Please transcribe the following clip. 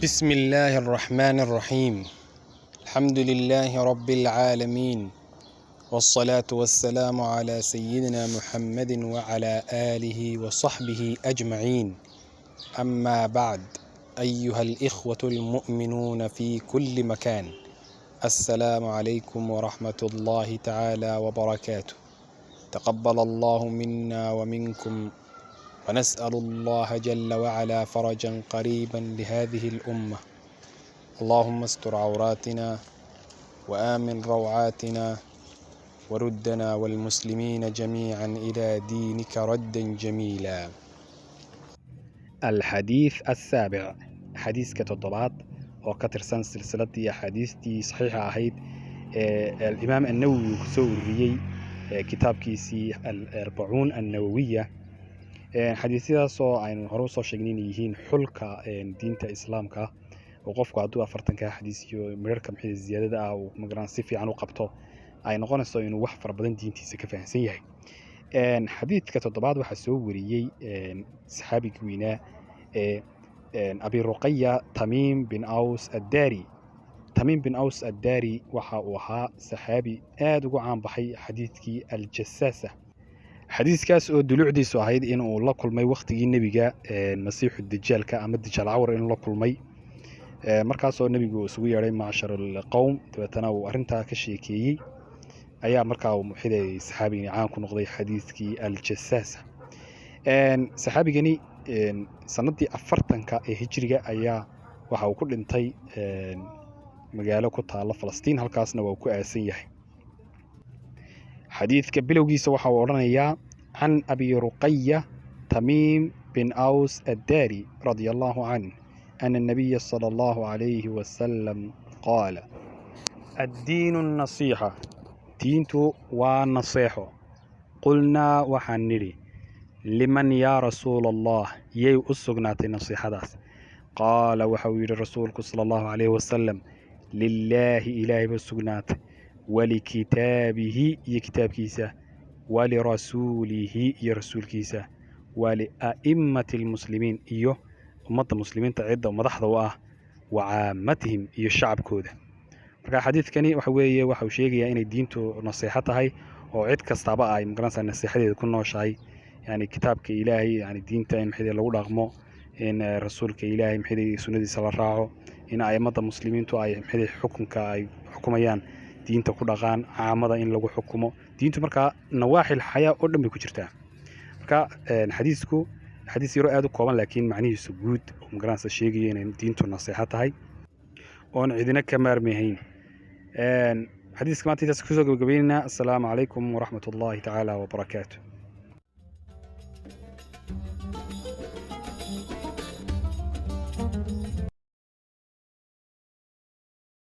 بسم الله الرحمن الرحيم. الحمد لله رب العالمين، والصلاة والسلام على سيدنا محمد وعلى آله وصحبه أجمعين. أما بعد، أيها الإخوة المؤمنون في كل مكان، السلام عليكم ورحمة الله تعالى وبركاته. تقبل الله منا ومنكم، ونسأل الله جل وعلا فرجا قريبا لهذه الأمة. اللهم استر عوراتنا وآمن روعاتنا، وردنا والمسلمين جميعا إلى دينك ردا جميلا. الحديث السابع، xadiiska toddobaad oo ka tirsan silsiladii axaadiistii saxiixa ahayd ee Alimaam Annawowi uu kusoo ururiyey kitaabkiisii Alarbacuun Annawowiya, xadiisyadaas oo aynu hore usoo sheegnay inay yihiin xulka diinta Islaamka, oo qofku hadduu 40-ka xadiis iyo midharka maxay ziyaadada ah uu magaran si fiican u qabto, ay noqonayso inuu wax fara badan diintiisa ka fahamsan yahay. Xadiidka toddobaad waxaa soo wariyey saxaabigii weynaa ee Abi Ruqaya Tamiim bin Aws Addaari. Tamiim bin Aws Addaari waxa uu ahaa saxaabi aad ugu caan baxay xadiidkii Aljasaasa, xadiiskaas oo dulucdiisu ahayd in uu la kulmay wakhtigii Nebiga Masiixu Dajaalka ama Dajaal Cawar inuu la kulmay, markaasoo Nebigu isugu yeedhay macshar alqowm, dabeetana uu arrintaa ka sheekeeyey. Ayaa markaa uu xiday saxaabigani caan ku noqday xadiidkii Aljasaasa. Saxaabigani sanadii 40-ka ee Hijriga ayaa waxa uu ku dhintay magaalo ku taalla Falastiin, halkaasna waa uu ku aasan yahay. Xadiidka bilowgiisa waxa uu odhanayaa: Can Abi Ruqaya Tamiim bin Aws Addaari radia Allahu canh ana الnabiya sala Allahu calayhi wasalam qaala: addiinu nasiixa, diintu waa naseexo. Qulnaa, waxaan nidhi: liman yaa Rasuula Allah? Yay u sugnaatay nasiixadaas? Qaala, waxa uu yidhi Rasuulku sala Allahu calayhi wasalam: lilaahi, Ilaahay ba sugnaatay, walikitaabihi, iyo kitaabkiisa, walirasuulihi, iyo rasuulkiisa, walia'immati almuslimiin, iyo ummadda muslimiinta cidda madaxda u ah, wa caammatihim, iyo shacabkooda. Marka xadiidkani waxa weeye waxa uu sheegayaa inay diintu naseexo tahay, oo cid kastaaba ay magaranaysaa naseexadeeda ku nooshahay, yani kitaabka Ilaahay, yani diinta in maxay lagu dhaqmo, in rasuulka Ilaahay maxay sunnadiisa la raaco, in a'immada muslimiintu ay maxay xukunka ay xukumayaan diinta ku dhaqaan, caamada in lagu xukumo diintu. Markaa nawaaxil xayaa oo dhan bay ku jirtaa. Marka xadiisku xadiis yaro aad u kooban, laakiin macnihiisu guud oo magaranaysa sheegaya inay diintu naseexo tahay oon cidina ka maarmahayn. Xadiiska maanta intaas kusoo gabagabaynaynaa. Assalaamu calaykum waraxmat Ullahi tacaala wabarakaatu.